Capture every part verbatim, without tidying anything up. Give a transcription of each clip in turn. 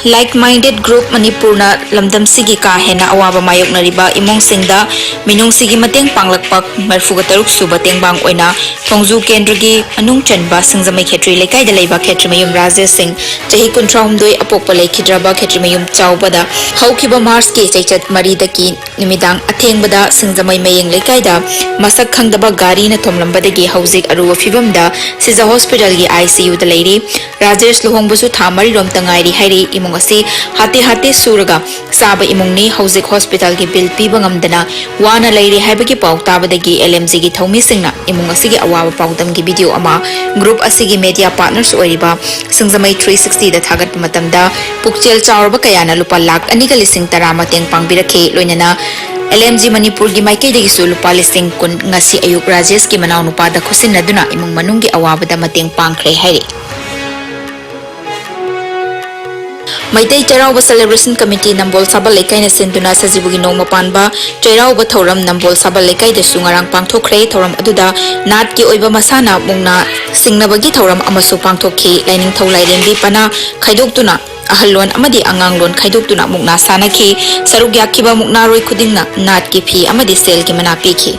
Like-minded group ꯃꯅꯤꯄꯨꯔꯅ ꯂꯝꯗꯝꯁꯤꯒꯤ ꯀꯥ ꯍꯦꯟꯅ ꯑꯋꯥꯕ ꯃꯥꯌꯣꯛꯅꯔꯤꯕ ꯏꯃꯨꯡꯁꯤꯡꯗ ꯃꯤꯅꯨꯡꯁꯤꯒꯤ ꯃꯇꯦꯡ ꯄꯥꯡꯂꯛꯄ ꯃꯔꯤꯐꯨꯇꯔꯨꯛ ꯁꯨꯕ ꯇꯦꯡꯕꯥꯡ ꯑꯣꯏꯅ ꯊꯣꯡꯖꯨ ꯀꯦꯟꯗ꯭ꯔꯒꯤ ꯃꯅꯨꯡ ꯆꯟꯕ ꯁꯤꯡꯖꯃꯩ ꯈꯦꯇ꯭ꯔꯤ ꯂꯩꯀꯥꯏꯗ ꯂꯩꯕ ꯈꯦꯇ꯭ꯔꯤꯃꯌꯨꯝ ꯔꯥꯖꯦꯁ ꯁꯤꯡ, ꯆꯍꯤ ꯀꯨꯟꯊ꯭ꯔꯥꯍꯨꯝꯗꯣꯏ, ꯑꯄꯣꯛꯄ ꯂꯩꯈꯤꯗ꯭ꯔꯕ ꯈꯦꯇ꯭ꯔꯤꯃꯌꯨꯝ ꯆꯥꯎꯕꯗ ꯍꯧꯈꯤꯕ ꯃꯥꯔꯆꯀꯤ ꯆꯩꯆꯠ ꯃꯔꯤꯗꯒꯤ ꯅꯨꯃꯤꯗꯥꯡ ꯑꯊꯦꯡꯕꯗ ꯁꯤꯡꯖꯃꯩ ꯃꯌꯦꯡ ꯂꯩꯀꯥꯏꯗ ꯃꯁꯛ ꯈꯪꯗꯕ ꯒꯥꯔꯤꯅ ꯊꯣꯝꯂꯝꯕꯗꯒꯤ ꯍꯧꯖꯤꯛ ꯑꯔꯨꯕ ꯐꯤꯕꯝꯗ ꯁꯤꯖ ꯍꯣꯁꯄꯤꯇꯥꯜꯒꯤ ICUꯗ ꯂꯩꯔꯤ꯫ ꯔꯥꯖꯦꯁ ꯂꯨꯍꯣꯡꯕꯁꯨ ꯊꯥ ꯃꯔꯤꯔꯣꯝꯇ ꯉꯥꯏꯔꯤ ꯍꯥꯏꯔꯤ꯫ ꯏꯃꯨꯡ ꯑꯁꯤ ꯍꯥꯇꯦ ꯍꯥꯇꯦ ꯁꯨꯔꯒ ꯆꯥꯕ ꯏꯃꯨꯡꯅꯤ꯫ ꯍꯧꯖꯤꯛ ꯍꯣꯁꯄꯤꯇꯥꯜꯒꯤ ꯕꯤꯜ ꯄꯤꯕ ꯉꯝꯗꯅ ꯋꯥꯅ ꯂꯩꯔꯤ ꯍꯥꯏꯕꯒꯤ ꯄꯥꯎ ꯇꯥꯕꯗꯒꯤ LMGꯒꯤ ꯊꯧꯃꯤꯁꯤꯡꯅ ꯏꯃꯨꯡ ꯑꯁꯤꯒꯤ ꯑꯋꯥꯕ ꯄꯥꯎꯗꯝꯒꯤ ꯚꯤꯗꯤꯑꯣ ꯑꯃ ꯒ꯭ꯔꯨꯞ ꯑꯁꯤꯒꯤ ꯃꯦꯗꯤꯌꯥ ꯄꯥꯔꯠꯅꯔꯁꯨ ꯑꯣꯏꯔꯤꯕ ꯁꯤꯡꯖꯃꯩ ꯊ꯭ꯔꯤ ꯁꯤꯛꯁꯇꯤꯗ ꯊꯥꯒꯠꯄ ꯃꯇꯝꯗ ꯄꯨꯛꯆꯦꯜ ꯆꯥꯎꯔꯕ ꯀꯌꯥꯅ ꯂꯨꯄꯥ ꯂꯥꯈ ꯑꯅꯤꯒ ꯂꯤꯁꯤꯡ ꯇꯔꯥ ꯃꯇꯦꯡ ꯄꯥꯡꯕꯤꯔꯛꯈꯤ꯫ ꯂꯣꯏꯅꯅ LMG ꯃꯅꯤꯄꯨꯔꯒꯤ ꯃꯥꯏꯀꯩꯗꯒꯤꯁꯨ ꯂꯨꯄꯥ ꯂꯤꯁꯤꯡ ꯀꯨꯟ ꯉꯁꯤ ꯑꯌꯨꯛ ꯔꯥꯖꯦꯁꯀꯤ ꯃꯅꯥꯎꯅꯨꯄꯥꯗ ꯈꯨꯠꯁꯤꯟꯅꯗꯨꯅ ꯏꯃꯨꯡ ꯃꯅꯨꯡꯒꯤ ꯑꯋꯥꯕꯗ ꯃꯇꯦꯡ ꯄꯥꯡꯈ꯭ꯔꯦ ꯍꯥꯏꯔꯤ꯫ ꯃꯩꯇꯩ ꯆꯩꯔꯥꯎꯕ ꯁꯦꯂꯦꯕ꯭ꯔꯦꯁꯟ ꯀꯃꯤꯇꯤ ꯅꯝꯕꯣꯜ ꯁꯥꯕꯜ ꯂꯩꯀꯥꯏꯅ ꯁꯤꯟꯗꯨꯅ ꯁꯖꯤꯕꯨꯒꯤ ꯅꯣꯡꯃ ꯄꯥꯟꯕ ꯆꯩꯔꯥꯎꯕ ꯊꯧꯔꯝ ꯅꯝꯕꯣꯜ ꯁꯥꯕꯜ ꯂꯩꯀꯥꯏꯗꯁꯨ ꯉꯔꯥꯡ ꯄꯥꯡꯊꯣꯛꯈ꯭ꯔꯦ꯫ ꯊꯧꯔꯝ ꯑꯗꯨꯗ ꯅꯥꯠꯀꯤ ꯑꯣꯏꯕ ꯃꯁꯥꯟꯅ ꯃꯨꯛꯅꯥ ꯁꯤꯡꯅꯕꯒꯤ ꯊꯧꯔꯝ ꯑꯃꯁꯨ ꯄꯥꯡꯊꯣꯛꯈꯤ꯫ ꯂꯥꯏꯅꯤꯡꯊꯧ ꯂꯥꯏꯔꯦꯝꯕꯤ ꯄꯅꯥ ꯈꯥꯏꯗꯣꯛꯇꯨꯅ ꯑꯍꯜꯂꯣꯟ ꯑꯃꯗꯤ ꯑꯉꯥꯡꯂꯣꯟ ꯈꯥꯏꯗꯣꯛꯇꯨꯅ ꯃꯨꯛꯅꯥ ꯁꯥꯟꯅꯈꯤ꯫ ꯁꯔꯨꯛ ꯌꯥꯈꯤꯕ ꯃꯨꯛꯅꯥꯔꯣꯏ ꯈꯨꯗꯤꯡꯅ ꯅꯥꯠꯀꯤ ꯐꯤ ꯑꯃꯗꯤ ꯁꯦꯜꯒꯤ ꯃꯅꯥ ꯄꯤꯈꯤ꯫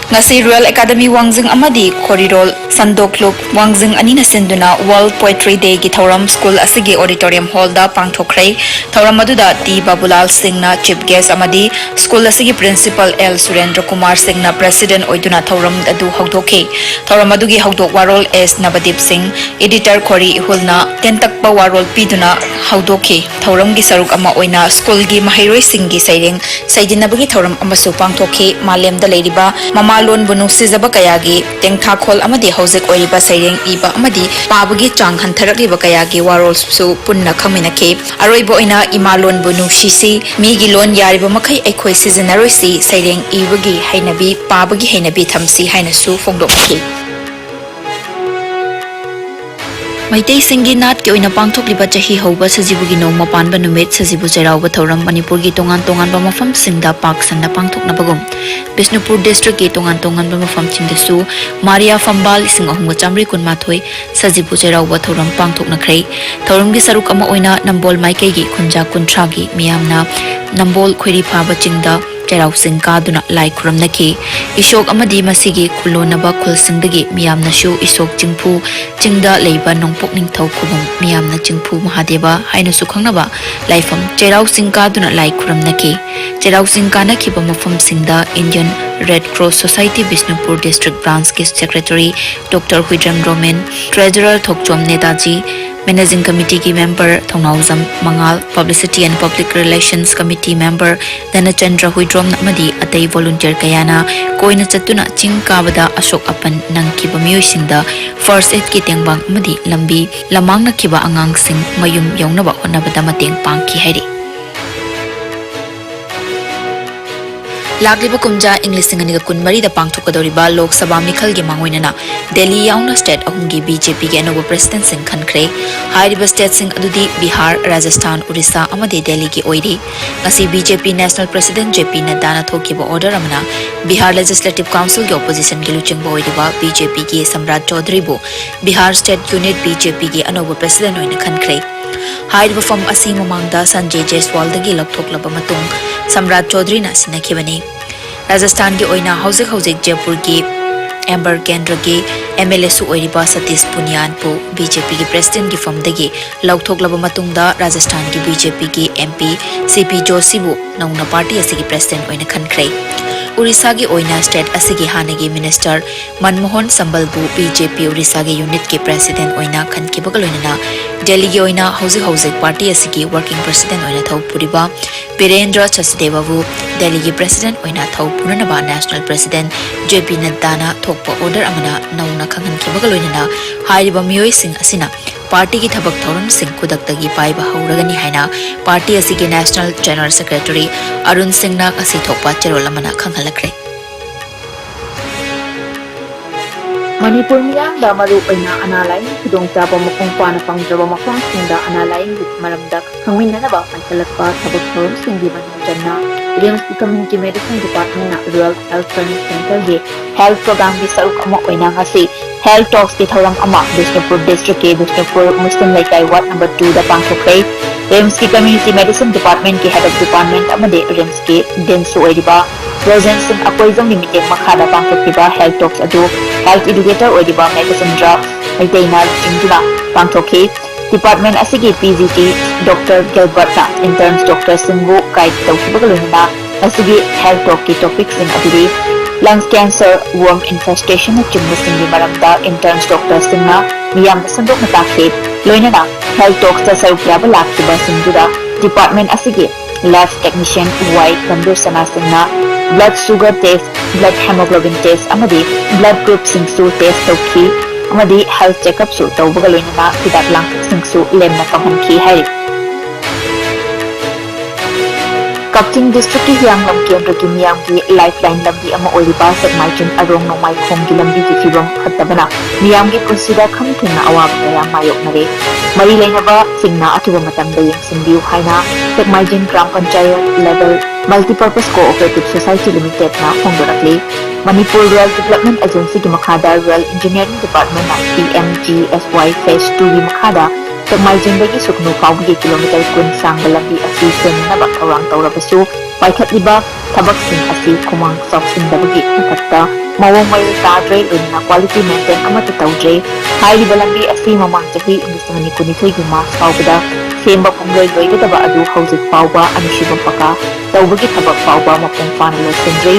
ꯉꯁꯤ ꯔꯣꯌꯦꯜ ꯑꯦꯀꯥꯗꯃꯤ ꯋꯥꯡꯖꯤꯡ ꯑꯃꯗꯤ ꯈꯣꯔꯤꯔꯣꯜ ꯁꯟꯗꯣꯛꯂꯨꯞ ꯋꯥꯡꯖꯤꯡ ꯑꯅꯤꯅ ꯁꯤꯟꯗꯨꯅ World Poetry Dayꯒꯤ ꯊꯧꯔꯝ ꯁ꯭ꯀꯨꯜ ꯑꯁꯤꯒꯤ auditorium hallꯗ ꯄꯥꯡꯊꯣꯛꯈ꯭ꯔꯦ꯫ ꯊꯧꯔꯝ ꯑꯗꯨꯗ ꯇꯤ ꯕꯥꯕꯨꯂꯥꯜ ꯁꯤꯡꯅ chief guest ꯑꯃꯗꯤ ꯁ꯭ꯀꯨꯜ ꯑꯁꯤꯒꯤ principal ꯑꯦꯜ ꯁꯨꯔꯦꯟꯗ꯭ꯔ ꯀꯨꯃꯥꯔ ꯁꯤꯡꯅ president ꯑꯣꯏꯗꯨꯅ ꯊꯧꯔꯝ ꯑꯗꯨ ꯍꯧꯗꯣꯛꯈꯤ꯫ ꯊꯧꯔꯝ ꯑꯗꯨꯒꯤ ꯍꯧꯗꯣꯛ ꯋꯥꯔꯣꯜ ꯑꯦꯁ ꯅꯕꯗꯤꯞ ꯁꯤꯡ, editor ꯈꯣꯔꯤ ꯏꯍꯨꯜꯅ ꯇꯦꯟꯇꯛꯄ ꯋꯥꯔꯣꯜ ꯄꯤꯗꯨꯅ ꯍꯧꯗꯣꯛꯈꯤ꯫ ꯊꯧꯔꯝꯒꯤ ꯁꯔꯨꯛ ꯑꯃ ꯑꯣꯏꯅ ꯁ꯭ꯀꯨꯜꯒꯤ ꯃꯍꯩꯔꯣꯏꯁꯤꯡꯒꯤ ꯁꯩꯔꯦꯡ ꯁꯩꯗꯤꯟꯅꯕꯒꯤ ꯊꯧꯔꯝ ꯑꯃꯁꯨ ꯄꯥꯡꯊꯣꯛꯈꯤ꯫ ꯃꯥꯂꯦꯝꯗ ꯂꯩꯔꯤꯕ ꯃꯃꯥꯂꯣꯟꯕꯨ ꯅꯨꯡꯁꯤꯖꯕ ꯀꯌꯥꯒꯤ ꯇꯦꯡꯊꯥꯈꯣꯜ ꯑꯃꯗꯤ ꯍꯧꯖꯤꯛ ꯑꯣꯏꯔꯤꯕ ꯁꯩꯔꯦꯡ ꯏꯕ ꯑꯃꯗꯤ ꯄꯥꯕꯒꯤ ꯆꯥꯡ ꯍꯟꯊꯔꯛꯂꯤꯕ ꯀꯌꯥꯒꯤ ꯋꯥꯔꯣꯜꯁꯨ ꯄꯨꯟꯅ ꯈꯪꯃꯤꯟꯅꯈꯤ꯫ ꯑꯔꯣꯏꯕ ꯑꯣꯏꯅ ꯏꯃꯥꯂꯣꯟꯕꯨ ꯅꯨꯡꯁꯤꯁꯤ, ꯃꯤꯒꯤ ꯂꯣꯟ ꯌꯥꯔꯤꯕ ꯃꯈꯩ ꯑꯩꯈꯣꯏ ꯁꯤꯖꯤꯟꯅꯔꯣꯏꯁꯤ, ꯁꯩꯔꯦꯡ ꯏꯕꯒꯤ ꯍꯩꯅꯕꯤ, ꯄꯥꯕꯒꯤ ꯍꯩꯅꯕꯤ ꯊꯝꯁꯤ ꯍꯥꯏꯅꯁꯨ ꯐꯣꯡꯗꯣꯛꯈꯤ꯫ ꯃꯩꯇꯩꯁꯤꯡꯒꯤ ꯅꯥꯠꯀꯤ ꯑꯣꯏꯅ ꯄꯥꯡꯊꯣꯛꯂꯤꯕ ꯆꯍꯤ ꯍꯧꯕ ꯁꯖꯤꯕꯨꯒꯤ ꯅꯣꯡꯃ ꯄꯥꯟꯕ ꯅꯨꯃꯤꯠ ꯁꯖꯤꯕꯨ ꯆꯩꯔꯥꯎꯕ ꯊꯧꯔꯝ ꯃꯅꯤꯄꯨꯔꯒꯤ ꯇꯣꯉꯥꯟ ꯇꯣꯉꯥꯟꯕ ꯃꯐꯝꯁꯤꯡꯗ ꯄꯥꯛ ꯁꯟꯅ ꯄꯥꯡꯊꯣꯛꯅꯕꯒꯨꯝ, ꯕꯤꯁꯅꯨꯄꯨꯔ ꯗꯤꯁꯇ꯭ꯔꯤꯛꯀꯤ ꯇꯣꯉꯥꯟ ꯇꯣꯉꯥꯟꯕ ꯃꯐꯝꯁꯤꯡꯗꯁꯨ ꯃꯥꯔꯤꯌꯥ ꯐꯝꯕꯥꯜ ꯂꯤꯁꯤꯡ ꯑꯍꯨꯝꯒ ꯆꯥꯃꯔꯤ ꯀꯨꯟꯃꯥꯊꯣꯏ ꯁꯖꯤꯕꯨ ꯆꯩꯔꯥꯎꯕ ꯊꯧꯔꯝ ꯄꯥꯡꯊꯣꯛꯅꯈ꯭ꯔꯦ꯫ ꯊꯧꯔꯝꯒꯤ ꯁꯔꯨꯛ ꯑꯃ ꯑꯣꯏꯅ ꯅꯝꯕꯣꯜ ꯃꯥꯏꯀꯩꯒꯤ ꯈꯨꯟꯖꯥ ꯀꯨꯟꯊ꯭ꯔꯥꯒꯤ ꯃꯤꯌꯥꯝꯅ ꯅꯝꯕꯣꯜ ꯈꯣꯏꯔꯤꯐꯥꯕ ꯆꯤꯡꯗ ꯆꯩꯔꯥꯎ ꯆꯤꯡ ꯀꯥꯗꯨꯅ ꯂꯥꯏ ꯈꯨꯔꯨꯝꯅꯈꯤ꯫ ꯏꯁꯣꯛ ꯑꯃꯗꯤ ꯃꯁꯤꯒꯤ ꯈꯨꯜꯂꯣꯟꯅꯕ ꯈꯨꯜꯁꯤꯡꯗꯒꯤ ꯃꯤꯌꯥꯝꯅꯁꯨ ꯏꯁꯣꯛ ꯆꯤꯡꯐꯨ ꯆꯤꯡꯗ ꯂꯩꯕ ꯅꯣꯡꯄꯣꯛ ꯅꯤꯡꯊꯧ ꯈꯨꯕꯝ ꯃꯤꯌꯥꯝꯅ ꯆꯤꯡꯐꯨ ꯃꯍꯥꯗꯦꯕ ꯍꯥꯏꯅꯁꯨ ꯈꯪꯅꯕ ꯂꯥꯏꯐꯝ ꯆꯩꯔꯥꯎ ꯆꯤꯡ ꯀꯥꯗꯨꯅ ꯂꯥꯏ ꯈꯨꯔꯨꯝꯅꯈꯤ꯫ ꯆꯩꯔꯥꯎ ꯆꯤꯡ ꯀꯥꯅꯈꯤꯕ ꯃꯐꯝꯁꯤꯡꯗ Indian Red Cross Society Bishnupur District Branchꯀꯤ Secretary Doctor Huidrom Romen, Treasurer Thokchom Netaji, Managing Committeeꯒꯤ member Thounaojam Mangal, Publicity and Public Relations Committee member ꯙꯅꯆꯟꯗ꯭ꯔ Huidrom ꯑꯃꯗꯤ ꯑꯇꯩ volunteer ꯀꯌꯥꯅ ꯀꯣꯏꯅ ꯆꯠꯇꯨꯅ ꯆꯤꯡ ꯀꯥꯕꯗ ꯑꯁꯣꯛ ꯑꯄꯟ ꯅꯪꯈꯤꯕ ꯃꯤꯑꯣꯏꯁꯤꯡꯗ first aidꯀꯤ ꯇꯦꯡꯕꯥꯡ ꯑꯃꯗꯤ ꯂꯝꯕꯤ ꯂꯝꯃꯥꯡꯅꯈꯤꯕ ꯑꯉꯥꯡꯁꯤꯡ ꯃꯌꯨꯝ ꯌꯧꯅꯕ ꯍꯣꯠꯅꯕꯗ ꯃꯇꯦꯡ ꯄꯥꯡꯈꯤ ꯍꯥꯏꯔꯤ꯫ ꯂꯥꯛꯂꯤꯕ ꯀꯨꯝꯖꯥ ꯏꯪ ꯂꯤꯁꯤꯡ ꯑꯅꯤꯒ ꯀꯨꯟꯃꯔꯤꯗ ꯄꯥꯡꯊꯣꯛꯀꯗꯧꯔꯤꯕ ꯂꯣꯛ ꯁꯚꯥ ꯃꯤꯈꯜꯒꯤ ꯃꯥꯡꯑꯣꯏꯅꯅ ꯗꯦꯜꯂꯤ ꯌꯥꯎꯅ state ꯑꯍꯨꯝꯒꯤ BJPꯒꯤ ꯑꯅꯧꯕ presidentꯁꯤꯡ ꯈꯟꯈ꯭ꯔꯦ꯫ ꯍꯥꯏꯔꯤꯕ stateꯁꯤꯡ ꯑꯗꯨꯗꯤ ꯕꯤꯍꯥꯔ, ꯔꯥꯖꯁꯊꯥꯟ, ꯎꯔꯤꯁꯥ ꯑꯃꯗꯤ ꯗꯦꯜꯂꯤꯒꯤ ꯑꯣꯏꯔꯤ꯫ ꯉꯁꯤ BJP National President JP ꯅꯗ꯭ꯗꯥꯅ ꯊꯣꯛꯈꯤꯕ order ꯑꯃꯅ ꯕꯤꯍꯥꯔ Legislative Councilꯒꯤ oppositionꯒꯤ ꯂꯨꯆꯤꯡꯕ ꯑꯣꯏꯔꯤꯕ BJPꯒꯤ ꯁꯝꯔꯥꯠ ꯆꯧꯙꯨꯔꯤꯕꯨ ꯕꯤꯍꯥꯔ state unit BJPꯒꯤ ꯑꯅꯧꯕ president ꯑꯣꯏꯅ ꯈꯟꯈ꯭ꯔꯦ꯫ ꯍꯥꯏꯔꯤꯕ ꯐꯝ ꯑꯁꯤ ꯃꯃꯥꯡꯗ ꯁꯟꯖꯦ ꯖꯦꯁꯋꯥꯜꯗꯒꯤ ꯂꯧꯊꯣꯛꯂꯕ ꯃꯇꯨꯡ ꯁꯝꯔꯥꯠ ꯆꯧꯙꯨꯔꯤꯅ ꯁꯤꯟꯅꯈꯤꯕꯅꯤ꯫ ꯔꯥꯖꯁꯊꯥꯟꯒꯤ ꯑꯣꯏꯅ ꯍꯧꯖꯤꯛ ꯍꯧꯖꯤꯛ ꯖꯦꯄꯨꯔꯒꯤ ꯑꯦꯝꯕꯔ ꯀꯦꯟꯗ꯭ꯔꯒꯤ MLAꯁꯨ ꯑꯣꯏꯔꯤꯕ ꯁꯇꯤꯁ ꯄꯨꯅꯤꯌꯥꯟꯕꯨ BJPꯒꯤ presidentꯀꯤ ꯐꯝꯗꯒꯤ ꯂꯧꯊꯣꯛꯂꯕ ꯃꯇꯨꯡꯗ ꯔꯥꯖꯁꯊꯥꯟꯒꯤ BJPꯒꯤ MP C P ꯖꯣꯁꯤꯕꯨ ꯅꯧꯅ party ꯑꯁꯤꯒꯤ president ꯑꯣꯏꯅ ꯈꯟꯈ꯭ꯔꯦ꯫ ꯎꯔꯤꯁꯥꯒꯤ ꯑꯣꯏꯅ state ꯑꯁꯤꯒꯤ ꯍꯥꯟꯅꯒꯤ minister ꯃꯟꯃꯣꯍꯟ ꯁꯝꯕꯜꯕꯨ BJP ꯎꯔꯤꯁꯥꯒꯤ unitꯀꯤ president ꯑꯣꯏꯅ ꯈꯟꯈꯤꯕꯒ ꯂꯣꯏꯅꯅ ꯗꯦꯜꯂꯤꯒꯤ ꯑꯣꯏꯅ ꯍꯧꯖꯤꯛ ꯍꯧꯖꯤꯛ party ꯑꯁꯤꯒꯤ working president ꯑꯣꯏꯅ ꯊꯧ ꯄꯨꯔꯤꯕ ꯕꯤꯔꯦꯟꯗ꯭ꯔ ꯁꯆꯗꯦꯕꯕꯨ ꯗꯦꯜꯂꯤꯒꯤ president ꯑꯣꯏꯅ ꯊꯧ ꯄꯨꯅꯅꯕ national president JP ꯅꯗ꯭ꯗꯥꯅ ꯊꯣꯛꯄ order ꯑꯃꯅ ꯅꯧꯅ ꯈꯪꯍꯟꯈꯤꯕꯒ ꯂꯣꯏꯅꯅ ꯍꯥꯏꯔꯤꯕ ꯃꯤꯑꯣꯏꯁꯤꯡ ꯑꯁꯤꯅ partyꯒꯤ ꯊꯕꯛ ꯊꯧꯔꯝꯁꯤꯡ ꯈꯨꯗꯛꯇꯒꯤ ꯄꯥꯏꯕ ꯍꯧꯔꯒꯅꯤ ꯍꯥꯏꯅ party ꯑꯁꯤꯒꯤ national general secretary ꯑꯔꯨꯟ ꯁꯤꯡꯅ ꯉꯁꯤ ꯊꯣꯛꯄ ꯆꯦꯔꯣꯜ ꯑꯃꯅ ꯈꯪꯍꯜꯂꯛꯈ꯭ꯔꯦ꯫ ꯃꯅꯤꯄꯨꯔ ꯃꯤꯌꯥꯝꯗ ꯃꯔꯨ ꯑꯣꯏꯅ ꯑꯅꯥ ꯂꯥꯏꯌꯦꯡ ꯈꯨꯗꯣꯡꯆꯥꯕ ꯃꯄꯨꯡ ꯐꯥꯅ ꯐꯪꯗ꯭ꯔꯕ ꯃꯐꯝꯁꯤꯡꯗ ꯑꯅꯥ ꯂꯥꯏꯌꯦꯡꯒꯤ ꯃꯔꯝꯗ ꯈꯪꯃꯤꯟꯅꯅꯕ ꯄꯥꯏꯈꯠꯂꯛꯄ ꯊꯕꯛ ꯊꯧꯔꯝꯁꯤꯡꯒꯤ ꯃꯅꯨꯡ ꯆꯟꯅ ꯔꯤꯝꯁꯀꯤ Community Medicine Departmentꯅ Rural Health Training Centreꯒꯤ Health Programmeꯒꯤ ꯁꯔꯨꯛ ꯑꯃ ꯑꯣꯏꯅ ꯉꯁꯤ Health Talksꯀꯤ ꯊꯧꯔꯝ ꯑꯃ ꯕꯤꯁꯅꯨꯄꯨꯔ Districtꯀꯤ ꯕꯤꯁꯅꯨꯄꯨꯔ ꯃꯨꯁꯂꯤꯝ ꯂꯩꯀꯥꯏ Ward number twoꯗ ꯄꯥꯡꯊꯣꯛꯈ꯭ꯔꯦ꯫ ꯔꯤꯝꯁꯀꯤ Community Medicine Departmentꯀꯤ Head of Department ꯑꯃꯗꯤ ꯔꯤꯝꯁꯀꯤ Deanꯁꯨ ꯑꯣꯏꯔꯤꯕ ꯔꯣꯖꯦꯟ ꯁꯤꯡ ꯑꯀꯣꯏꯖꯝꯒꯤ ꯃꯤꯠꯌꯦꯡ ꯃꯈꯥꯗ ꯄꯥꯡꯊꯣꯛꯈꯤꯕ Health Talks ꯑꯗꯨ Health Educator ꯑꯣꯏꯔꯤꯕ ꯃꯦꯘꯆꯟꯗ꯭ꯔ ꯃꯩꯇꯩꯅ ꯂꯨꯆꯤꯡꯗꯨꯅ ꯄꯥꯡꯊꯣꯛꯈꯤ꯫ Department ꯑꯁꯤꯒꯤ P G T Doctor Gilbertꯅ Interns Doctor ꯁꯤꯡꯕꯨ guide ꯇꯧꯈꯤꯕꯒ ꯂꯣꯏꯅꯅ ꯉꯁꯤꯒꯤ Health Talkꯀꯤ topicꯁꯤꯡ ꯑꯗꯨꯗꯤ Lung Cancer, Worm Infestationꯅꯆꯤꯡꯕꯁꯤꯡꯒꯤ ꯃꯔꯝꯗ Interns Doctorꯁꯤꯡꯅ ꯃꯤꯌꯥꯝꯗ ꯁꯟꯗꯣꯛꯅ ꯇꯥꯛꯈꯤ꯫ ꯂꯣꯏꯅꯅ Health Talksꯇ ꯁꯔꯨꯛ ꯌꯥꯕ ꯂꯥꯛꯈꯤꯕꯁꯤꯡꯗꯨꯗ Department ꯑꯁꯤꯒꯤ Lab Technician Y ꯒꯝꯚꯤꯔ ꯁꯅꯥ ꯁꯤꯡꯅ Blood Sugar Test, Blood Hemoglobin Test ꯑꯃꯗꯤ Blood Groupꯁꯤꯡꯁꯨ test ꯇꯧꯈꯤ ꯑꯃꯗꯤ Health Checkupꯁꯨ ꯇꯧꯕꯒ ꯂꯣꯏꯅꯅ ꯍꯤꯗꯥꯛ ꯂꯥꯡꯊꯛꯁꯤꯡꯁꯨ ꯂꯦꯝꯅ ꯐꯪꯍꯟꯈꯤ ꯍꯥꯏꯔꯤ꯫ ꯀꯛꯆꯤꯡ Districtꯀꯤ ꯍꯤꯌꯥꯡꯂꯝ ꯀꯦꯟꯗ꯭ꯔꯒꯤ ꯃꯤꯌꯥꯝꯒꯤ lifeline ꯂꯝꯕꯤ ꯑꯃ ꯑꯣꯏꯔꯤꯕ ꯁꯦꯛꯃꯥꯏꯖꯤꯡ ꯑꯔꯣꯡ ꯅꯣꯡꯃꯥꯏꯈꯣꯡꯒꯤ ꯂꯝꯕꯤꯒꯤ ꯐꯤꯕꯝ ꯐꯠꯇꯕꯅ ꯃꯤꯌꯥꯝꯒꯤ ꯄꯨꯟꯁꯤꯗ ꯈꯝ ꯊꯦꯡꯅ ꯑꯋꯥꯕ ꯀꯌꯥ ꯃꯥꯌꯣꯛꯅꯔꯦ꯫ ꯃꯔꯤ ꯂꯩꯅꯕꯁꯤꯡꯅ ꯑꯊꯨꯕ ꯃꯇꯝꯗ ꯌꯦꯡꯁꯤꯟꯕꯤꯌꯨ ꯍꯥꯏꯅ ꯁꯦꯛꯃꯥꯏꯖꯤꯡ Gram Panchayat Level Multipurpose Cooperative Society Limitedꯅ ꯐꯣꯡꯗꯣꯔꯛꯂꯤ꯫ Manipur Rural Development Agencyꯒꯤ ꯃꯈꯥꯗ Rural Engineering Departmentꯅ P M G S Y Phase twoꯒꯤ ꯃꯈꯥꯗ ꯁꯦꯛꯃꯥꯏꯖꯤꯡꯗꯒꯤ ꯁꯨꯒꯅꯨ ꯐꯥꯎꯕꯒꯤ kilometre ꯀꯨꯟ ꯁꯥꯡꯕ ꯂꯝꯕꯤ ꯑꯁꯤ ꯁꯦꯝꯅꯅꯕ ꯊꯧꯔꯥꯡ ꯇꯧꯔꯕꯁꯨ, ꯄꯥꯏꯈꯠꯂꯤꯕ ꯊꯕꯛꯁꯤꯡ ꯑꯁꯤ ꯈꯨꯃꯥꯡ ꯆꯥꯎꯁꯤꯟꯗꯕꯒꯤ ꯃꯊꯛꯇ ꯃꯑꯣꯡ ꯃꯔꯤꯜ ꯇꯥꯗ꯭ꯔꯦ, ꯂꯣꯏꯅꯅ quality maintain ꯑꯃꯠꯇ ꯇꯧꯗ꯭ꯔꯦ꯫ ꯍꯥꯏꯔꯤꯕ ꯂꯝꯕꯤ ꯑꯁꯤ ꯃꯃꯥꯡ ꯆꯍꯤ ꯏꯪ ꯂꯤꯁꯤꯡ ꯑꯅꯤ ꯀꯨꯟꯅꯤꯊꯣꯏꯒꯤ March ꯐꯥꯎꯕꯗ ꯁꯦꯝꯕ ꯄꯨꯡꯂꯣꯏ ꯂꯣꯏꯒꯗꯕ ꯑꯗꯨ ꯍꯧꯖꯤꯛ ꯐꯥꯎꯕ ꯑꯅꯤꯁꯨꯕ ꯄꯀꯥ ꯇꯧꯕꯒꯤ ꯊꯕꯛ ꯐꯥꯎꯕ ꯃꯄꯨꯡ ꯐꯥꯅ ꯂꯣꯏꯁꯤꯟꯗ꯭ꯔꯤ꯫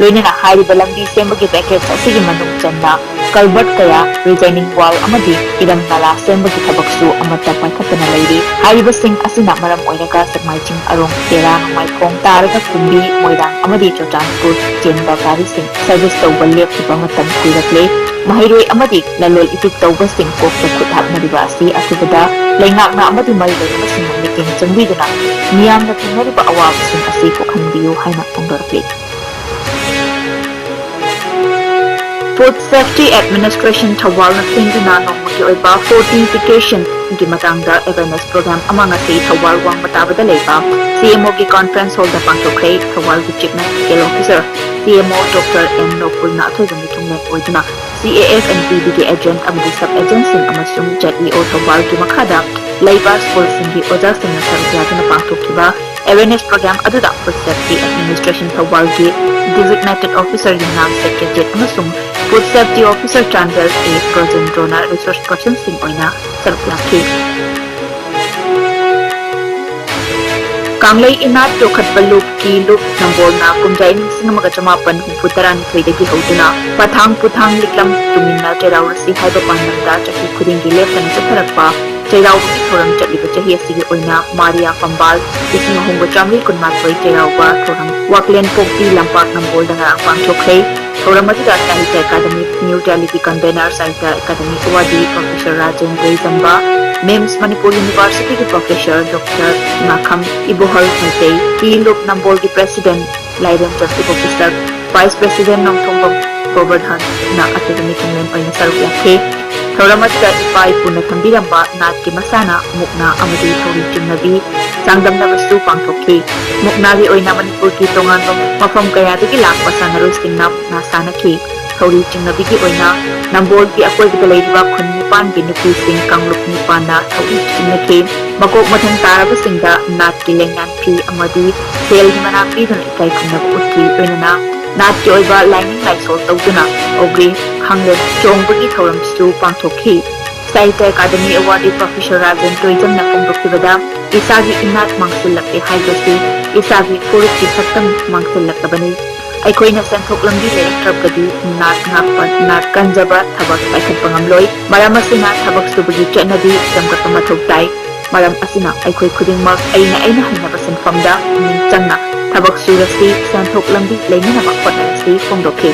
ꯂꯣꯏꯅꯅ ꯍꯥꯏꯔꯤꯕ ꯂꯝꯕꯤ ꯁꯦꯝꯕꯒꯤ package ꯑꯁꯤꯒꯤ ꯃꯅꯨꯡ ꯆꯟꯅ culvert ꯀꯌꯥ, retaining wall ꯑꯃꯗꯤ ꯏꯔꯝ ꯅꯂꯥ ꯁꯦꯝꯕꯒꯤ ꯊꯕꯛꯁꯨ ꯑꯃꯠꯇ ꯄꯥꯏꯈꯠꯇꯅ ꯂꯩꯔꯤ꯫ ꯍꯥꯏꯔꯤꯕꯁꯤꯡ ꯑꯁꯤꯅ ꯃꯔꯝ ꯑꯣꯏꯔꯒ ꯁꯦꯛꯃꯥꯏꯖꯤꯡ ꯑꯔꯣꯡ ꯇꯦꯔꯥ ꯅꯣꯡꯃꯥꯏꯈꯣꯡ ꯇꯥꯔꯒ ꯀꯨꯝꯕꯤ, ꯃꯣꯏꯔꯥꯡ ꯑꯃꯗꯤ ꯆꯨꯔꯆꯥꯟꯄꯨꯔ ꯆꯦꯟꯕ ꯒꯥꯔꯤꯁꯤꯡ service ꯇꯧꯕ ꯂꯦꯞꯈꯤꯕ ꯃꯇꯝ ꯀꯨꯏꯔꯛꯂꯦ꯫ ꯃꯍꯩꯔꯣꯏ ꯑꯃꯗꯤ ꯂꯂꯣꯟ ꯏꯇꯤꯛ ꯇꯧꯕꯁꯤꯡ ꯀꯣꯛꯇ ꯈꯨꯠ ꯍꯥꯞꯅꯔꯤꯕ ꯑꯁꯤ ꯑꯊꯨꯕꯗ ꯂꯩꯉꯥꯛꯅ ꯑꯃꯗꯤ ꯃꯔꯤ ꯂꯩꯅꯕꯁꯤꯡꯅ ꯃꯤꯠꯌꯦꯡ ꯆꯪꯕꯤꯗꯨꯅ ꯃꯤꯌꯥꯝꯅ ꯊꯦꯡꯅꯔꯤꯕ ꯑꯋꯥꯕꯁꯤꯡ ꯑꯁꯤ ꯀꯣꯛꯍꯟꯕꯤꯌꯨ ꯍꯥꯏꯅ ꯐꯣꯡꯗꯣꯔꯛꯂꯤ꯫ Food Safety Administration ꯊꯧꯕꯥꯜꯅ ꯁꯤꯟꯗꯨꯅ ꯅꯣꯡꯃꯒꯤ ꯑꯣꯏꯕ fortification ꯒꯤ ꯃꯇꯥꯡꯗ awareness program ꯑꯃ ꯉꯁꯤ ꯊꯧꯕꯥꯜ ꯋꯥꯡꯃ ꯇꯥꯕꯗ ꯂꯩꯕ C M O ꯒꯤ conference hall ꯗ ꯄꯥꯡꯊꯣꯛꯈ꯭ꯔꯦ꯫ ꯊꯧꯕꯥꯜꯒꯤ Chief Medical Officer C M O Doctor M ꯅꯣꯀꯨꯜꯅ ꯑꯊꯣꯏꯕ ꯃꯤꯊꯨꯡꯂꯦꯟ ꯑꯣꯏꯗꯨꯅ C A F and P B ꯒꯤ agent ꯑꯃꯗꯤ sub agent ꯁꯤꯡ ꯑꯃꯁꯨꯡ Z E O ꯊꯧꯕꯥꯜꯒꯤ ꯃꯈꯥꯗ ꯂꯩꯕ school ꯁꯤꯡꯒꯤ ꯑꯣꯖꯥꯁꯤꯡꯅ ꯁꯔꯨꯛ ꯌꯥꯗꯨꯅ ꯄꯥꯡꯊꯣꯛꯈꯤꯕ awareness program ꯑꯗꯨꯗ Food Safety Administration ꯊꯧꯕꯥꯜꯒꯤ Designated Officer ꯌꯨꯝꯅꯥꯝ Satyajit ꯑꯃꯁꯨꯡ Food Safety Officer Chandel A ꯕ꯭ꯔꯖꯦꯟꯗ꯭ꯔꯣꯅ resource person ꯁꯤꯡ ꯑꯣꯏꯅ ꯁꯔꯨꯛ ꯌꯥꯈꯤ꯫ ꯀꯪꯂꯩ ꯏꯅꯥꯠ ꯌꯣꯛꯈꯠꯄ ꯂꯨꯞꯀꯤ ꯂꯨꯞ ꯅꯝꯕꯣꯜꯅ ꯀꯨꯝꯖꯥ ꯏꯪ ꯂꯤꯁꯤꯡ ꯑꯃꯒ ꯆꯃꯥꯄꯟ ꯍꯨꯝꯐꯨ ꯇꯔꯥꯅꯤꯊꯣꯏꯗꯒꯤ ꯍꯧꯗꯨꯅ ꯄꯊꯥꯡ ꯄꯨꯊꯥꯡ ꯂꯤꯛꯂꯝ ꯇꯨꯃꯤꯟꯅ ꯆꯩꯔꯥꯎꯔꯁꯤ ꯍꯥꯏꯕ ꯄꯥꯟꯗꯝꯗ ꯆꯍꯤ ꯈꯨꯗꯤꯡꯒꯤ ꯂꯦꯞꯇꯅ ꯆꯠꯊꯔꯛꯄ ꯆꯩꯔꯥꯎꯕꯒꯤ ꯊꯧꯔꯝ ꯆꯠꯂꯤꯕ ꯆꯍꯤ ꯑꯁꯤꯒꯤ ꯑꯣꯏꯅ ꯃꯥꯔꯤꯌꯥ ꯐꯝꯕꯥꯜ ꯂꯤꯁꯤꯡ ꯑꯍꯨꯝꯒ ꯆꯥꯃꯔꯤ ꯀꯨꯟꯃꯥꯊꯣꯏ ꯆꯩꯔꯥꯎꯕ ꯊꯧꯔꯝ ꯋꯥꯛꯂꯦꯟ ꯄꯣꯛꯄꯤ ꯂꯝꯄꯥꯛ ꯅꯝꯕꯣꯜꯗ ꯉꯔꯥꯡ ꯄꯥꯡꯊꯣꯛꯈ꯭ꯔꯦ꯫ ꯊꯧꯔꯝ ꯑꯗꯨꯗ Sahitya Academy New Delhi ꯒꯤ convener, Sahitya Academy Awardee Professor Rajen ꯇꯣꯏꯖꯝꯕ, MIMS Manipur University ꯒꯤ Professor Doctor ꯉꯥꯈꯝ ꯏꯕꯣꯍꯜ ꯃꯩꯇꯩ, ꯀꯤ ꯂꯨꯞ ꯅꯝꯕꯣꯜꯒꯤ President ꯂꯥꯏꯔꯦꯝꯖꯝ ꯏꯕꯣ ꯄꯤꯁꯛ, Vice President ꯅꯣꯡꯊꯣꯡꯕꯝ ꯒꯣꯕꯔꯙꯟꯅ ꯑꯊꯣꯏꯕ ꯃꯤꯊꯨꯡꯂꯦꯟ ꯑꯣꯏꯅ ꯁꯔꯨꯛ ꯌꯥꯈꯤ꯫ ꯊꯧꯔꯝ ꯑꯁꯤꯗ ꯏꯄꯥ ꯏꯄꯨꯅ ꯊꯝꯕꯤꯔꯝꯕ ꯅꯥꯠꯀꯤ ꯃꯁꯥꯟꯅ ꯃꯨꯛꯅꯥ ꯑꯃꯗꯤ ꯊꯧꯔꯤ ꯆꯤꯡꯅꯕꯤ ꯆꯥꯡꯗꯝꯅꯕꯁꯨ ꯄꯥꯡꯊꯣꯛꯈꯤ꯫ ꯃꯨꯛꯅꯥꯒꯤ ꯑꯣꯏꯅ ꯃꯅꯤꯄꯨꯔꯒꯤ ꯇꯣꯉꯥꯟꯕ ꯃꯐꯝ ꯀꯌꯥꯗꯒꯤ ꯂꯥꯛꯄ ꯁꯥꯟꯅꯔꯣꯏꯁꯤꯡꯅ ꯃꯨꯛꯅꯥ ꯁꯥꯟꯅꯈꯤ꯫ ꯊꯧꯔꯤ ꯆꯤꯡꯅꯕꯤꯒꯤ ꯑꯣꯏꯅ ꯅꯝꯕꯣꯜꯒꯤ ꯑꯀꯣꯏꯕꯗ ꯂꯩꯔꯤꯕ ꯈꯨꯟ ꯅꯤꯄꯥꯟꯒꯤ ꯅꯨꯄꯤꯁꯤꯡ ꯀꯥꯡꯂꯨꯞ ꯅꯤꯄꯥꯟꯅ ꯊꯧꯔꯤ ꯆꯤꯡꯅꯈꯤ꯫ ꯃꯀꯣꯛ ꯃꯊꯪ ꯇꯥꯔꯕꯁꯤꯡꯗ ꯅꯥꯠꯀꯤ ꯂꯦꯡꯌꯥꯟ ꯐꯤ ꯑꯃꯗꯤ ꯁꯦꯜꯒꯤ ꯃꯅꯥ ꯄꯤꯗꯨꯅ ꯏꯀꯥꯏ ꯈꯨꯝꯅꯕ ꯎꯠꯈꯤ꯫ ꯂꯣꯏꯅꯅ ꯅꯥꯠꯀꯤ ꯑꯣꯏꯕ ꯂꯥꯏꯅꯤꯡ ꯂꯥꯏꯁꯣꯜ ꯇꯧꯗꯨꯅ ꯑꯣꯒ꯭ꯔꯤ ꯈꯥꯡꯂꯦꯟ ꯆꯣꯡꯕꯒꯤ ꯊꯧꯔꯝꯁꯨ ꯄꯥꯡꯊꯣꯛꯈꯤ꯫ ꯁꯥꯍꯤꯇ꯭ꯌ ꯑꯦꯀꯥꯗꯃꯤ ꯑꯦꯋꯥꯔꯗꯤ ꯄ꯭ꯔꯣꯐꯦꯁꯔ ꯔꯥꯖꯦꯟ ꯇꯣꯏꯖꯝꯅ ꯐꯣꯡꯗꯣꯛꯈꯤꯕꯗ, ꯏꯁꯥꯒꯤ ꯏꯅꯥꯠ ꯃꯥꯡꯁꯤꯜꯂꯛꯂꯦ ꯍꯥꯏꯕꯁꯤ ꯏꯁꯥꯒꯤ ꯐꯨꯔꯨꯞꯀꯤ ꯁꯛꯇꯝ ꯃꯥꯡꯁꯤꯜꯂꯛꯂꯕꯅꯤ꯫ ꯑꯩꯈꯣꯏꯅ ꯁꯦꯟꯊꯣꯛ ꯂꯝꯕꯤ ꯂꯩꯔꯛꯇ꯭ꯔꯕꯗꯤ ꯅꯥꯠ ꯉꯥꯛꯄ, ꯅꯥꯠ ꯀꯟꯖꯕ ꯊꯕꯛ ꯄꯥꯏꯈꯠꯄ ꯉꯝꯂꯣꯏ꯫ ꯃꯔꯝ ꯑꯁꯤꯅ ꯊꯕꯛ ꯁꯨꯕꯒꯤ ꯆꯠꯅꯕꯤ ꯁꯦꯝꯒꯠꯄ ꯃꯊꯧ ꯇꯥꯏ꯫ ꯃꯔꯝ ꯑꯁꯤꯅ ꯑꯩꯈꯣꯏ ꯈꯨꯗꯤꯡꯃꯛ ꯑꯩꯅ ꯑꯩꯅ ꯍꯩꯅꯕ ꯁꯤꯟꯐꯝꯗ ꯄꯨꯛꯅꯤꯡ ꯆꯪꯅ ꯊꯕꯛ ꯁꯨꯔꯁꯤ, ꯁꯦꯟꯊꯣꯛ ꯂꯝꯕꯤ ꯂꯩꯅꯅꯕ ꯍꯣꯠꯅꯔꯁꯤ ꯐꯣꯡꯗꯣꯛꯈꯤ꯫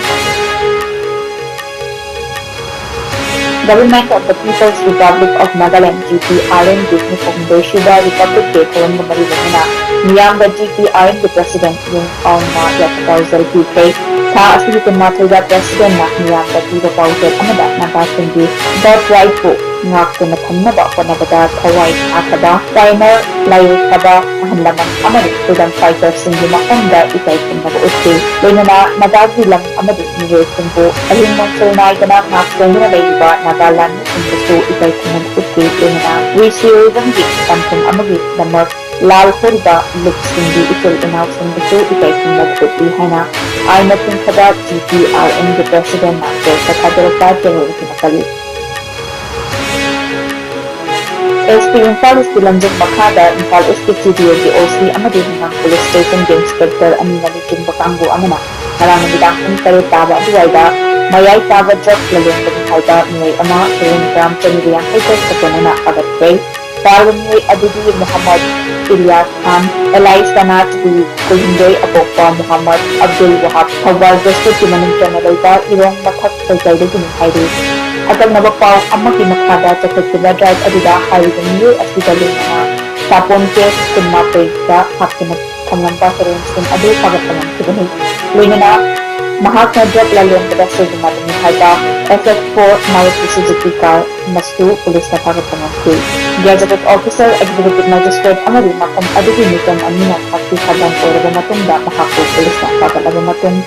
Government of the People's Republic of Nagaland, G P R N ꯒꯤ ꯅꯤꯐꯨ ꯍꯨꯝꯗꯣꯏ ꯁꯨꯕ Republic Day ꯊꯧꯔꯝꯒ ꯃꯔꯤ ꯂꯩꯅꯅ ꯃꯤꯌꯥꯝꯗ G P R N ꯒꯤ President ꯌꯨꯡ ꯑꯥꯎꯟꯅ ꯌꯥꯏꯐ ꯄꯥꯎꯖꯦꯜ ꯄꯤꯈ꯭ꯔꯦ꯫ ꯊꯥ ꯑꯁꯤꯒꯤ ꯀꯨꯟꯃꯥꯊꯣꯏꯗ Presidentꯅ ꯃꯤꯌꯥꯝꯗ ꯄꯤꯕ ꯄꯥꯎꯖꯦꯜ ꯑꯃꯗ ꯅꯥꯒꯥꯁꯤꯡꯒꯤ birthright ꯄꯨ ꯉꯥꯛꯇꯨꯅ ꯊꯝꯅꯕ ꯍꯣꯠꯅꯕꯗ ꯊꯋꯥꯏ ꯊꯥꯗꯕ, pioneer, ꯂꯥꯏꯌꯦꯛꯄ, ꯑꯍꯜ ꯂꯃꯟ ꯑꯃꯗꯤ freedom fighterꯁꯤꯡꯒꯤ ꯃꯐꯝꯗ ꯏꯀꯥꯏ ꯈꯨꯝꯅꯕ ꯎꯠꯈꯤ꯫ ꯂꯣꯏꯅꯅ ꯅꯥꯒꯥꯒꯤ ꯂꯝ ꯑꯃꯗꯤ ꯃꯤꯑꯣꯏꯁꯤꯡꯕꯨ ꯑꯍꯤꯡ ꯅꯣꯡꯁꯣꯏ ꯅꯥꯏꯗꯅ ꯉꯥꯛ ꯁꯦꯟꯗꯨꯅ ꯂꯩꯔꯤꯕ ꯅꯥꯒꯥ ꯂꯥꯟꯃꯤꯁꯤꯡꯕꯨꯁꯨ ꯏꯀꯥꯏ ꯈꯨꯝꯅꯕ ꯎꯠꯈꯤ꯫ ꯂꯣꯏꯅꯅ ꯋꯤꯁꯤꯌꯣꯏꯖꯝꯒꯤ ꯄꯟꯊꯨꯡ ꯑꯃꯒꯤꯗꯃꯛ ꯂꯥꯜ ꯍꯧꯔꯤꯕ ꯂꯨꯞꯁꯤꯡꯒꯤ ꯏꯆꯤꯜ ꯏꯅꯥꯎꯁꯤꯡꯕꯨꯁꯨ ꯏꯀꯥꯏ ꯈꯨꯝꯅꯕ ꯎꯠꯂꯤ ꯍꯥꯏꯅ ꯑꯥꯏꯟꯅ ꯆꯤꯡꯈꯕ GPRNꯒꯤ Presidentꯅ pressꯇ ꯊꯥꯗꯣꯔꯛꯄ ꯆꯦꯔꯣꯜ ꯑꯁꯤꯅ ꯄꯜꯂꯤ꯫ SP ꯏꯝꯐꯥꯜ Eastꯀꯤ ꯂꯝꯖꯤꯡ ꯃꯈꯥꯗ ꯏꯝꯐꯥꯜ Eastꯀꯤ GDOꯒꯤ OC ꯑꯃꯗꯤ ꯍꯩꯉꯥꯡ Police Stationꯒꯤ Inspector ꯑꯅꯤꯅ ꯂꯨꯆꯤꯡꯕ ꯀꯥꯡꯕꯨ ꯑꯃꯅ ꯉꯔꯥꯡ ꯅꯨꯃꯤꯗꯥꯡ ꯄꯨꯡ ꯇꯔꯦꯠ ꯇꯥꯕ ꯑꯗꯨꯋꯥꯏꯗ ꯃꯌꯥꯏ ꯀꯥꯕ drug ꯂꯂꯣꯟꯕꯅꯤ ꯍꯥꯏꯕ ꯃꯤꯑꯣꯏ ꯑꯃ ꯍꯦꯔꯣꯏꯟ gram ꯆꯅꯤꯒ ꯌꯥꯡꯈꯩ ꯇꯔꯨꯛ ꯁꯣꯛꯇꯅꯅ ꯐꯥꯒꯠꯈ꯭ꯔꯦ꯫ ꯄꯥꯜꯂꯤꯕ ꯃꯤꯑꯣꯏ ꯑꯗꯨꯗꯤ ꯃꯨꯍꯝꯃꯗ ꯏꯂꯤꯌꯥꯁ ꯈꯥꯟ, alias ꯁꯅꯥ, ꯆꯍꯤ ꯀꯨꯟꯍꯨꯝꯗꯣꯏ, ꯑꯄꯣꯛꯄ ꯃꯨꯍꯝꯃꯗ ꯑꯕꯗꯨꯜ ꯋꯍꯥꯕ, ꯊꯧꯕꯥꯜ districtꯀꯤ ꯃꯅꯨꯡ ꯆꯟꯅ ꯂꯩꯕ ꯏꯔꯣꯡ ꯃꯊꯛ ꯂꯩꯀꯥꯏꯗꯒꯤꯅꯤ ꯍꯥꯏꯔꯤ꯫ ꯑꯀꯛꯅꯕ ꯄꯥꯎ ꯑꯃꯒꯤ ꯃꯈꯥꯗ ꯆꯠꯊꯈꯤꯕ drive ꯑꯗꯨꯗ ꯍꯥꯏꯔꯤꯕ ꯃꯤꯑꯣꯏ ꯑꯁꯤꯒ ꯂꯣꯏꯅꯅ ꯁꯥꯄꯣꯟ case ꯀꯨꯟꯃꯥꯊꯣꯏꯗ ꯍꯥꯞꯇꯨꯅ ꯊꯝꯂꯝꯕ ꯍꯦꯔꯣꯏꯟꯁꯤꯡ ꯑꯗꯨ ꯐꯥꯒꯠꯄ ꯉꯝꯈꯤꯕꯅꯤ꯫ ꯂꯣꯏꯅꯅ ꯃꯍꯥꯛꯅ drug ꯂꯂꯣꯟꯕꯗ ꯁꯤꯖꯤꯟꯅꯕꯅꯤ ꯍꯥꯏꯕ S X four Maruti Suzuki car ꯃꯁꯨ ꯄꯨꯂꯤꯁꯅ ꯐꯥꯒꯠꯄ ꯉꯝꯈꯤ꯫ Gazetted officer, executive magistrate ꯑꯃꯗꯤ ꯃꯐꯝ ꯑꯗꯨꯒꯤ ꯃꯤꯆꯝ ꯑꯅꯤꯅ ꯁꯥꯈꯤ ꯁꯥꯗꯥꯟ ꯑꯣꯏꯔꯕ ꯃꯇꯨꯡꯗ ꯃꯍꯥꯛꯄꯨ ꯄꯨꯂꯤꯁꯅ ꯐꯥꯒꯠꯂꯕ ꯃꯇꯨꯡ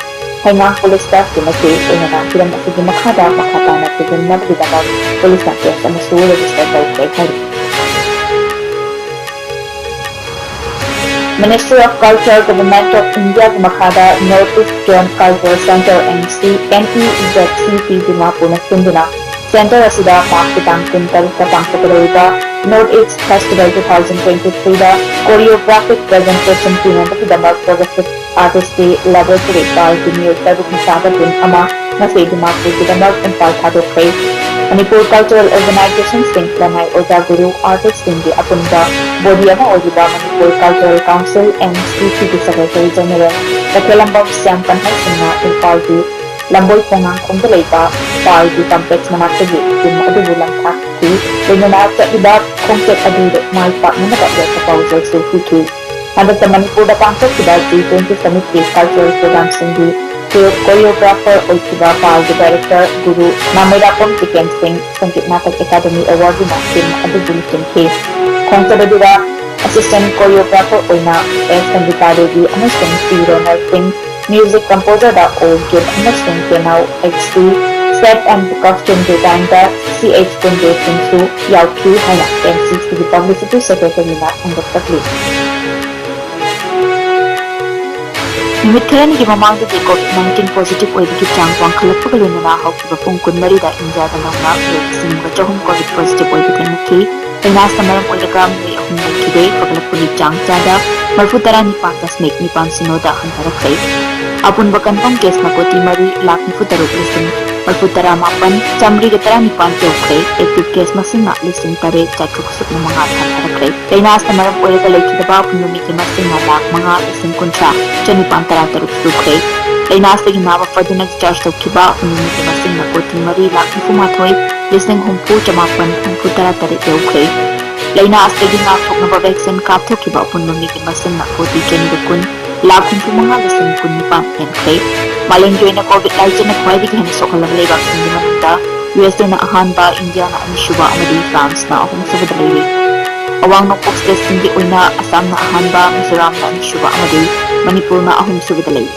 ꯍꯩꯉꯥꯡ ꯄꯨꯂꯤꯁꯇ ꯄꯤꯅꯈꯤ꯫ ꯂꯣꯏꯅꯅ ꯍꯤꯔꯝ ꯑꯁꯤꯒꯤ ꯃꯈꯥꯗ ꯃꯈꯥ ꯇꯥꯅ ꯊꯤꯖꯤꯟꯅꯕꯒꯤꯗꯃꯛ ꯄꯨꯂꯤꯁꯅ case ꯑꯃꯁꯨ register ꯇꯧꯈ꯭ꯔꯦ ꯍꯥꯏꯔꯤ꯫ Ministry of Culture, Government of Indiaꯒꯤ ꯃꯈꯥꯗ North East Zone Cultural Centre, NEZCC ꯗꯤꯃꯥꯄꯨꯔꯅ ꯁꯤꯟꯗꯨꯅ centre ꯑꯁꯤꯗ ꯃꯥꯔꯆꯀꯤ ꯇꯥꯡ ꯀꯨꯟꯇꯔꯨꯛꯇ ꯄꯥꯡꯊꯣꯛꯀꯗꯧꯔꯤꯕ North East Festival two thousand twenty-threeꯗ choreographic presentation ꯄꯤꯅꯕꯒꯤꯗꯃꯛ Progressive Artistꯀꯤ laboratory ꯄꯥꯜꯒꯤ ꯃꯤꯑꯣꯏ ꯇꯔꯨꯛꯅ ꯆꯥꯕ team ꯑꯃ ꯉꯁꯤ ꯗꯤꯃꯥꯄꯨꯔꯒꯤꯗꯃꯛ ꯏꯝꯐꯥꯜ ꯊꯥꯗꯣꯛꯈ꯭ꯔꯦ꯫ ꯃꯅꯤꯄꯨꯔ cultural organizationꯁꯤꯡ, ꯂꯅꯥꯏ ꯑꯣꯖꯥ ꯒꯨꯔꯨ, artistꯁꯤꯡꯒꯤ ꯑꯄꯨꯟꯕ body ꯑꯃ ꯑꯣꯏꯔꯤꯕ Manipur Cultural Council, MCCꯒꯤ Secretary General ꯀꯩꯊꯦꯜꯂꯝꯕꯝ Shyam ꯀꯟꯍꯩꯁꯤꯡꯅ ꯏꯝꯐꯥꯜꯒꯤ ꯂꯝꯕꯣꯏ ꯈꯣꯡꯅꯥꯡꯈꯣꯡꯗ ꯂꯩꯕ ꯄꯥꯜꯒꯤ complex ꯃꯅꯥꯛꯇꯒꯤ team ꯑꯗꯨꯕꯨ ꯂꯪꯊꯥꯈꯤ꯫ ꯂꯣꯏꯅꯅ ꯆꯠꯂꯤꯕ ꯈꯣꯡꯆꯠ ꯑꯗꯨ ꯃꯥꯏ ꯄꯥꯛꯅꯅꯕ ꯌꯥꯏꯐ ꯄꯥꯎꯖꯦꯜꯁꯨ ꯄꯤꯈꯤ꯫ ꯍꯟꯗꯛꯇ ꯃꯅꯤꯄꯨꯔꯗ ꯄꯥꯡꯊꯣꯛꯈꯤꯕ G twenty summitꯀꯤ cultural programꯁꯤꯡꯒꯤ ꯀꯣꯔꯤꯌꯣꯒ꯭ꯔꯥꯐꯔ ꯑꯣꯏꯈꯤꯕ ꯄꯥꯎꯒꯤ ꯗꯥꯏꯔꯦꯛꯇꯔ ꯒꯨꯔꯨ ꯅꯥꯃꯩꯔꯥꯛꯄꯝ ꯇꯤꯀꯦꯟ ꯁꯤꯡ ꯁꯪꯒꯤꯠ ꯅꯥꯇꯛ ꯑꯦꯀꯥꯗꯃꯤ ꯑꯦꯋꯥꯔꯗꯅ ꯇꯤꯝ ꯑꯗꯨꯕꯨ ꯂꯨꯆꯤꯡꯈꯤ꯫ ꯈꯣꯡꯆꯠ ꯑꯗꯨꯗ ꯑꯦꯁꯤꯁꯇꯦꯟꯠ ꯀꯣꯔꯤꯌꯣꯒ꯭ꯔꯥꯐꯔ ꯑꯣꯏꯅ ꯑꯦꯁ ꯁꯪꯒꯤꯇꯥ ꯗꯦꯕꯤ ꯑꯃꯁꯨꯡ ꯄꯤ ꯔꯣꯅꯜ ꯁꯤꯡ, ꯃ꯭ꯌꯨꯖꯤꯛ ꯀꯝꯄꯣꯖꯔꯗ ꯑꯣ ꯒꯤꯞ ꯑꯃꯁꯨꯡ Kenao H C, set and costume designed C H ꯀꯨꯟꯗꯦ ꯁꯤꯡꯁꯨ ꯌꯥꯎꯈꯤ ꯍꯥꯏꯅ ꯑꯦꯟ ꯁꯤ ꯁꯤꯒꯤ ꯄꯕ꯭ꯂꯤꯁꯤꯇꯤ ꯁꯦꯀ꯭ꯔꯦꯇꯔꯤꯅ ꯐꯣꯡꯗꯣꯛꯂꯤ꯫ ꯅꯨꯃꯤꯠ ꯈꯔꯅꯤꯒꯤ ꯃꯃꯥꯡꯗꯒꯤ ꯀꯣꯚꯤꯗ ꯅꯥꯏꯟꯇꯤꯟ ꯄꯣꯖꯤꯇꯤꯚ ꯑꯣꯏꯕꯒꯤ ꯆꯥꯡ ꯋꯥꯡꯈꯠꯂꯛꯄꯒ ꯂꯣꯏꯅꯅ ꯍꯧꯈꯤꯕ ꯄꯨꯡ ꯀꯨꯟꯃꯔꯤꯗ ꯏꯟꯗꯤꯌꯥꯗ ꯅꯧꯅ ꯃꯤꯑꯣꯏ ꯂꯤꯁꯤꯡ ꯑꯃꯒ ꯆꯍꯨꯝ ꯀꯣꯚꯤꯗ ꯄꯣꯖꯤꯇꯤꯚ ꯑꯣꯏꯕ ꯊꯦꯡꯅꯈꯤ꯫ ꯂꯥꯏꯅꯥꯁꯤꯅ ꯃꯔꯝ ꯑꯣꯏꯔꯒ ꯃꯤꯑꯣꯏ ꯑꯍꯨꯝ ꯂꯩꯈꯤꯗꯦ꯫ ꯐꯒꯠꯂꯛꯄꯒꯤ ꯆꯥꯡ ꯆꯥꯗ ꯃꯔꯤꯐꯨ ꯇꯔꯥ ꯅꯤꯄꯥꯟ ꯗꯁꯃꯤꯛ ꯅꯤꯄꯥꯟ ꯁꯤꯅꯣꯗ ꯍꯟꯊꯔꯛꯈ꯭ꯔꯦ꯫ ꯑꯄꯨꯟꯕ ꯀꯟꯐꯥꯔꯝ ꯀꯦꯁꯅ ꯀꯣꯇꯤ ꯃꯔꯤ ꯂꯥꯈ ꯅꯤꯐꯨ ꯇꯔꯨꯛ ꯂꯤꯁꯤꯡ ꯃꯔꯤꯐꯨ ꯇꯔꯥ ꯃꯥꯄꯟ ꯆꯥꯃꯔꯤꯒ ꯇꯔꯥ ꯅꯤꯄꯥꯟ ꯌꯧꯈ꯭ꯔꯦ꯫ ꯑꯦꯛꯇꯤꯚ ꯀꯦꯁ ꯃꯁꯤꯡꯅ ꯂꯤꯁꯤꯡ ꯇꯔꯦꯠ ꯆꯥꯇ꯭ꯔꯨꯛ ꯁꯨꯞꯅ ꯃꯉꯥ ꯍꯟꯊꯔꯛꯈ꯭ꯔꯦ꯫ ꯂꯥꯏꯅꯥꯁꯤꯅ ꯃꯔꯝ ꯑꯣꯏꯔꯒ ꯂꯩꯈꯤꯗꯕ ꯑꯄꯨꯟꯕ ꯃꯤꯒꯤ ꯃꯁꯤꯡꯅ ꯂꯥꯈ ꯃꯉꯥ ꯂꯤꯁꯤꯡ ꯀꯨꯟꯊ꯭ꯔꯥ ꯆꯅꯤꯄꯥꯟ ꯇꯔꯥ ꯇꯔꯨꯛ ꯁꯨꯈ꯭ꯔꯦ꯫ ꯂꯥꯏꯅꯥ ꯑꯁꯤꯗꯒꯤ ꯅꯥꯕ ꯐꯗꯨꯅ ꯗꯤꯁꯆꯥꯔꯖ ꯇꯧꯈꯤꯕ ꯑꯄꯨꯟꯕ ꯃꯤꯒꯤ ꯃꯁꯤꯡꯅ ꯀꯣꯇꯤ ꯃꯔꯤ ꯂꯥꯈ ꯅꯤꯐꯨ ꯃꯥꯊꯣꯏ ꯂꯤꯁꯤꯡ ꯍꯨꯝꯐꯨ ꯆꯃꯥꯄꯟ ꯍꯨꯝꯐꯨ ꯇꯔꯥ ꯇꯔꯦꯠ ꯌꯧꯈ꯭ꯔꯦ꯫ ꯂꯥꯏꯅꯥ ꯑꯁꯤꯗꯒꯤ ꯉꯥꯛꯊꯣꯛꯅꯕ ꯚꯦꯛꯁꯤꯟ ꯀꯥꯞꯊꯣꯛꯈꯤꯕ ꯑꯄꯨꯟꯕ ꯃꯤꯒꯤ ꯃꯁꯤꯡꯅ ꯀꯣꯇꯤ ꯆꯅꯤꯒ ꯀꯨꯟ ꯂꯥꯈ ꯍꯨꯝꯐꯨ ꯃꯉꯥ ꯂꯤꯁꯤꯡ ꯀꯨꯟ ꯅꯤꯄꯥꯟ ꯍꯦꯟꯈ꯭ꯔꯦ꯫ ꯃꯥꯂꯦꯝꯒꯤ ꯑꯣꯏꯅ ꯀꯣꯚꯤꯗ ꯂꯥꯏꯆꯠꯅ ꯈ꯭ꯋꯥꯏꯗꯒꯤ ꯍꯦꯟꯅ ꯁꯣꯛꯍꯜꯂꯕ ꯂꯩꯕꯥꯛꯁꯤꯡꯒꯤ ꯃꯅꯨꯡꯗ ꯌꯨ ꯑꯦꯁ ꯑꯦꯅ ꯑꯍꯥꯟꯕ, ꯏꯟꯗꯤꯌꯥꯅ ꯑꯅꯤꯁꯨꯕ ꯑꯃꯗꯤ ꯐ꯭ꯔꯥꯟꯁꯅ ꯑꯍꯨꯝꯁꯨꯕꯗ ꯂꯩꯔꯤ꯫ ꯑꯋꯥꯡ ꯅꯣꯡꯄꯣꯛ ꯁ꯭ꯇꯦꯠꯁꯤꯡꯒꯤ ꯑꯣꯏꯅ ꯑꯁꯥꯝꯅ ꯑꯍꯥꯟꯕ, ꯃꯤꯖꯣꯔꯥꯝꯅ ꯑꯅꯤꯁꯨꯕ ꯑꯃꯗꯤ ꯃꯅꯤꯄꯨꯔꯅ ꯑꯍꯨꯝꯁꯨꯕꯗ ꯂꯩꯔꯤ꯫